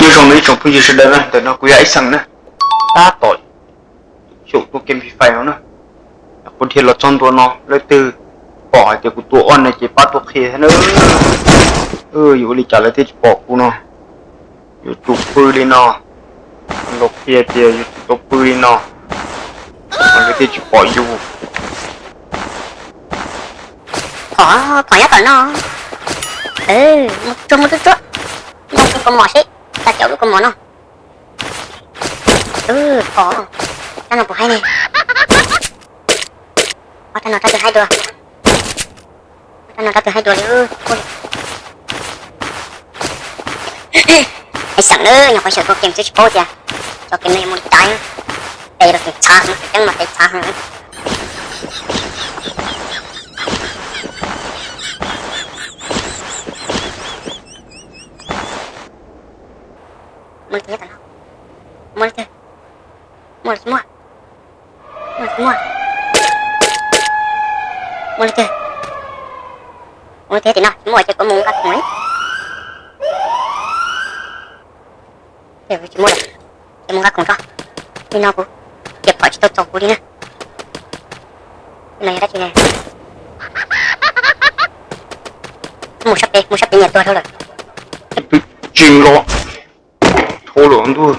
Nyob zoo ib tsoom phooj ywg sawv daws na, ntawm no kuv yog Ib Xeem na, tab tom xyaum tua game Free Fire no na. Kuv dhia los txog ntua no, leej twg pom hais tias kuv tua ob no ces pab tuaj qhia thiab na. Yuav ua li cas lawv thiaj tsis pom kuv no? Yuav tsum pw li no, los qhia tias yuav tsum tau pw li no, lawv thiaj tsis pom yus. Phom, phom nyob tom no. Mus tsuag, mus tsuag tsuag. Nqa lub kaus mom seb, tag caum lub kaus mom no. Phom, rab no puas haib ne? Rab no rab twg haib dua? Rab no rab twg haib dua li? Ib Xeem na, nyuam qhuav xyaum tua game xwb tsis paub tias tso game no yuav mus li cas. Tes los tseem txhav, mus tseem ceeb mas tes txhav heev. Muaj leej twg nyob tom no? Muaj leej twg? Muaj los tsis muaj? Muaj los tsis muaj? Muaj leej twg? Muaj leej twg tim no? Tsis muaj ces kuv mus nqa khoom li. Tsis muaj lawm, ces mus nqa khoom tso. Li no kuv ces phom tsis tau txaus kuv li na. Li no yog dab tsi ne? Mus sab pem, mus sab pem nyias tuag dhau lawm. Twb tsis los, thaum lawm ntuj.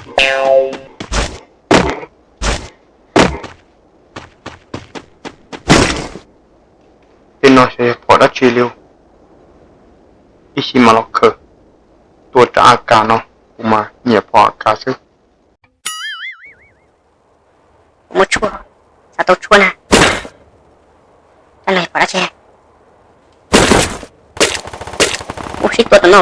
Tej no xyov yog phom dab tsi li. Ib sim mas los khaws tua rab A K no, kuv mas nyiam phom A K xwb. Kuv muaj tshuaj, xav tau tshuaj na. Rab no yog phom dab tsi? Ua sib tua tom no.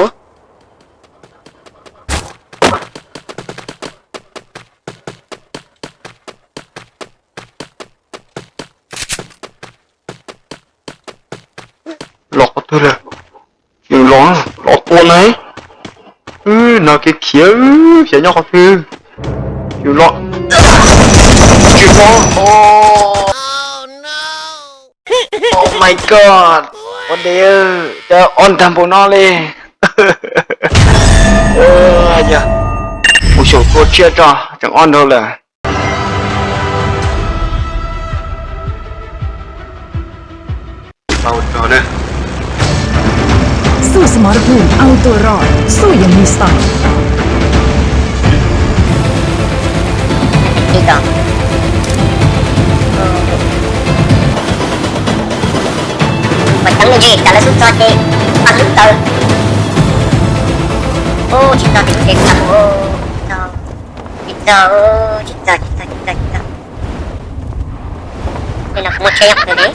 Los qhov twg lawm? Tsis los, los tua na. Wb no kev khiav, xyov nyob qhov twg. Tsis los, tsis los. Oh my god, ua de, cas ob ntag npaum no li. Kuv xyaum tua tsiaj tso, tseem ob nrog lawm. Xub smartphone auto roj xub yog mi style. Ua ceev li, cas lawv xub txog ces pab lub taw. Ub, tsis txog tim lub tsev tau, tsis txog, tsis txog, tsis txog, tsis txog, tsis txog. Tej no kuv muaj tsheb nyob qhov twg li?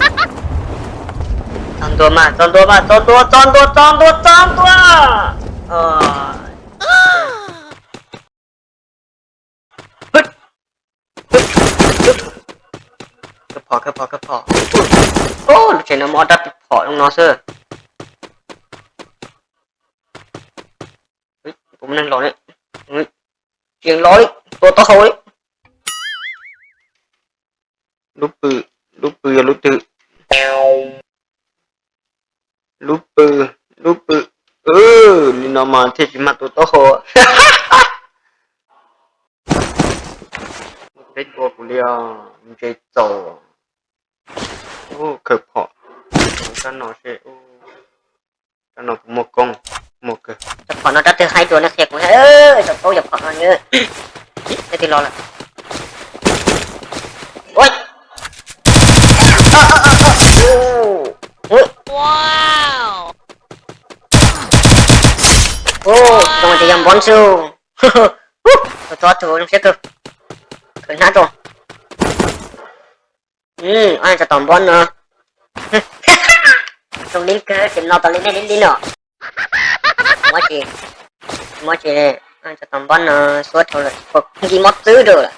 Txog ntua mas, txog ntua mas, txog ntua, txog ntua, txog ntua, txog ntua. Khaws phom, khaws phom, khaws phom. Lub tsev no muaj ob rab phom zoo no xwb. Kuv muaj neeg los li, tseem los li, tua taub hau li. Lub pw, lub pw yog lub twg? Lub pw, lub pw. Li no mas thiaj tsis mag tua taub hau. Peb tua kuv li os, ntse txaus. Ub, khaws phom, kab no seb, kab no kuv muaj koob, muaj kawg. Cov phom no rab twg haib dua nej qhia kuv, cov paub cov phom no. Leej twg los lawm? Ub, zoo tias yog npov xwb. Tus txob tus zoo siab kawg. Khaws hnab rau. Tso tom npov no. Zoo li kawg, tseem no tas li nej li li no. Muab tsis, muab tsis, tso tom npov no, xuab dhau lawm, nkim mob txwb rau lawm.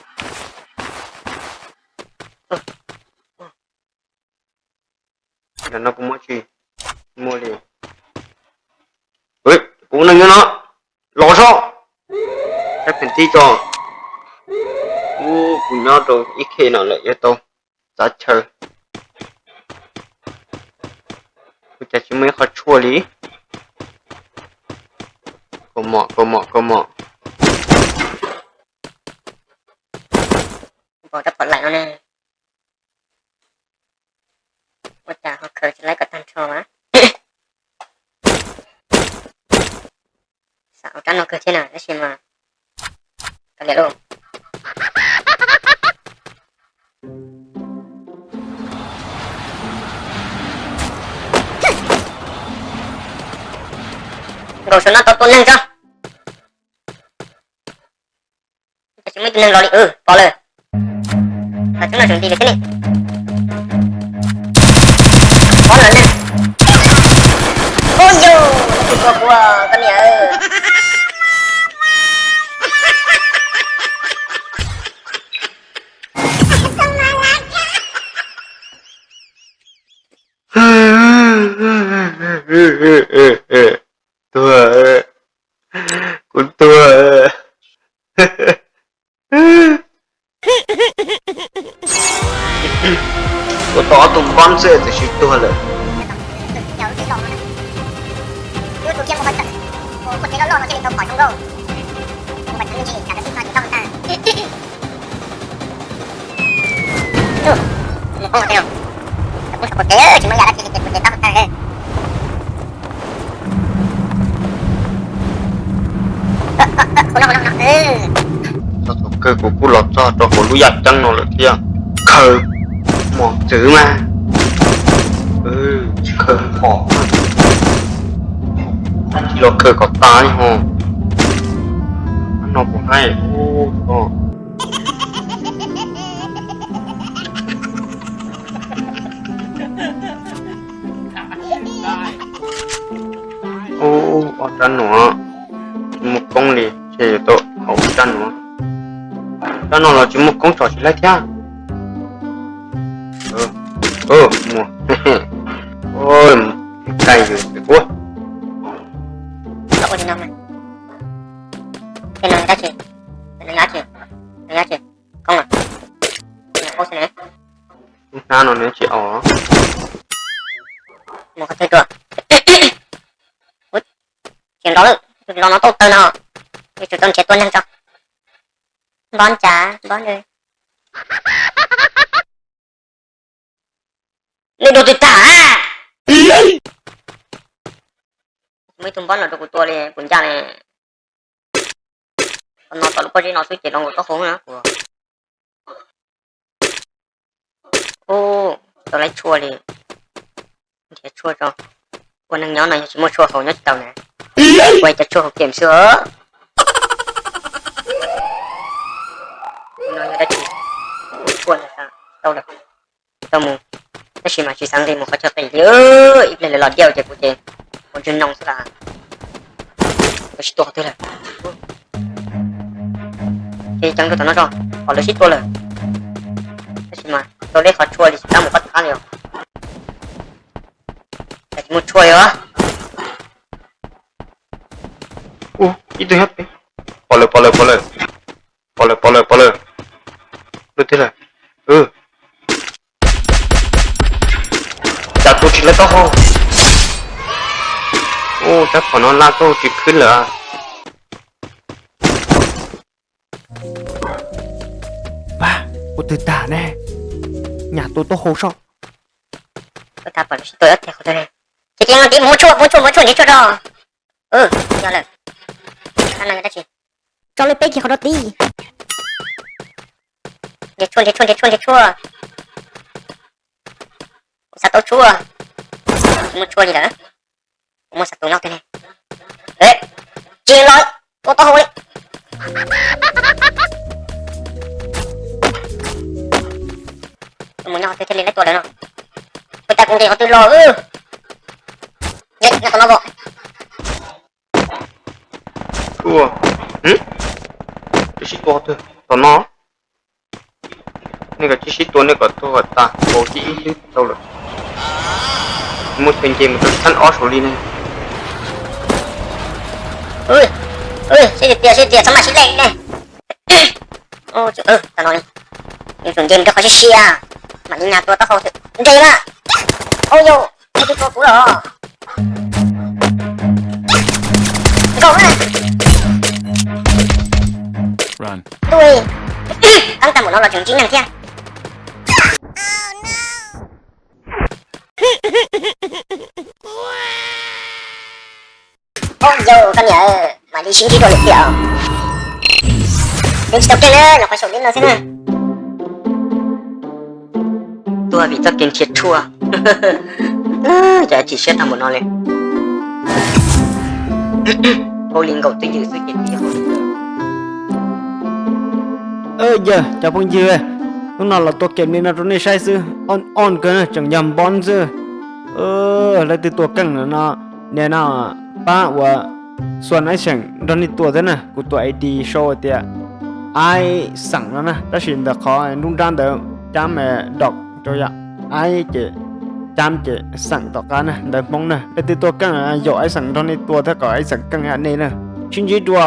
Ntawm no kuv muab tsis muaj li. Kuv neeg nyob no, los sob. Saib pheem tib tso. Ub, kuv nyob rau ib khe no lawm yuav tau txav chaw. Ua cas tsis muaj ib qho tshuaj li. Kaus mom, kaus mom, kaus mom. Pom rab phom laim no ne. Ua cas ho khaws tsis laib kom tag nrho mas. Xav ua rab no kawg thiab na tab sis mas kav liam lauj. Nkaus saum no tau tua neeg tso. Tsis muaj ib tug neeg los li, pom lawm. Los tsob no tseem nti lawm thiab ne. Pom lawm ne. Ua yus, tus tua kuv koj niam. Tuag, kuv tuag. Ua tau ob tug npab xwb tiam sis tuag lawm. Txog thaum kawg kuv kuj los txog rau hauv lub yaj ceeb no lawm thiab. Khaws mos txwv mas, tsis khaws phom, tsis los khaws kom tas li ho. No kuv haib. Ub, ob rab nuav tsis muaj koob li, ces yuav tau haus rab nuav. Rab no los tsis muaj koob tso tsis laib thiab. Muaj, kaij yus ua. Lub hnab no nws tsis aus. Mus qhov twg tuaj? Tsis nrov lawm, tus hluas no tau taw no, yuav tsum tau nrhiav tua neeg tso. Npov ntsav npov nws. Nej dua twg tag? Muaj ib tug npov no rau kuv tua li kuv ncaj li. Qhov no tom lub pob zeb no xwb ces los nkaus taub hau na kuv. Ub, tau laib tshuaj li. Nrhiav tshuaj tso. Ua neeg nyob no yog tsis muaj tshuaj haus nyob tsis tau na. Ua cov tshuaj haus kem xwb os. No yog dab tsi? Tshuaj ntawd tau lawm. Tau mus, tab sis mas tsis xav nqis mus qhov chaw qis li, ib pliag lawv los diaj ces kuv ces ua ntswg noo xwb las. Lawv tsis tua qhov twg lawm. Ces ceev rau tom no tso, kom lawv sib tua lawm. Tab sis mas tau leb qhov tshuaj li tsis kam mus qhov thab li os. Cas tsis muaj tshuaj li os. Ub, ib tug nyob pem. Pom lawm, pom lawm, pom lawm. Pom lawm, pom lawm, pom lawm. Lub twg lawm? Cas tua tsis laib taub hau. Ub, rab phom no laj taub hau tsis khwb lawm. Vaj, ua twg tag ne? Nyam tua taub hau soj. Ces ces no tiv mus muab tshuaj, muab tshuaj, muab tshuaj, nrhiav tshuaj tso. Yog lawm. Dab tsi? Tso li peb kiag qhov rau tid. Nrhiav tshuaj, nrhiav tshuaj, nrhiav tshuaj, nrhiav tshuaj. Kuv xav tau tshuaj. Tsis muaj tshuaj li lawm. Kuv muaj xav tus nyob twg ne? Tsis los tua taub hau li. Mus nyob qhov twg thiaj li laib tua lawm no? Ua cas kuv nqis qhov twg los? Nyob tom no os. Ua, twb sib tua qhov twg tom no? Nej kom tib sib tua, nej kom tuag kom tag, nkaus tib ib xwb tau lawm. Muaj chaw nce mus rau thab ob saum li ne. Sib tias, sib tias, txhob maj sib leej ne. Tau no, yuav tsum nce mus rau qhov siab siab, mam li nyas tua taub hau thiab. Nce mas. Au yau, nej twb tua kuv los. Nkaus na. Tui. Qeeb tag npaum no los tseem ntsib neeg thiab. Ub, yog koj niam, mam li sib ntsib dua lwm tiam. Nws tsis tau keej na, nyuam qhuav xyaum li no xwb na. Tuag vim txoj kev nrhiav tshuaj. Cas chim siab tag npaum no li. Hauj li nkaum twj ywm xwb ces twb yog hauj li. Yog cov phooj ywg, hnub no los tua kem li no rau nej saib xwb, on on kawg na, tseem yog npob xwb. Leej twg tua keej no, nim no pab ua xuas aib xeem nrog nej tua thiab na, kuv tua A D sau tias aib xeem no na, tab sis ntawm qhov nruab nrab ntawd cab dom rau yom, aib ces cab ces xeem tom qab na, ntawv Hmoob na. Leej twg tua keej yaum aib xeem nrog nej tua thiab kom aib xeem keej ib yam nej na. Sib ntsib dua.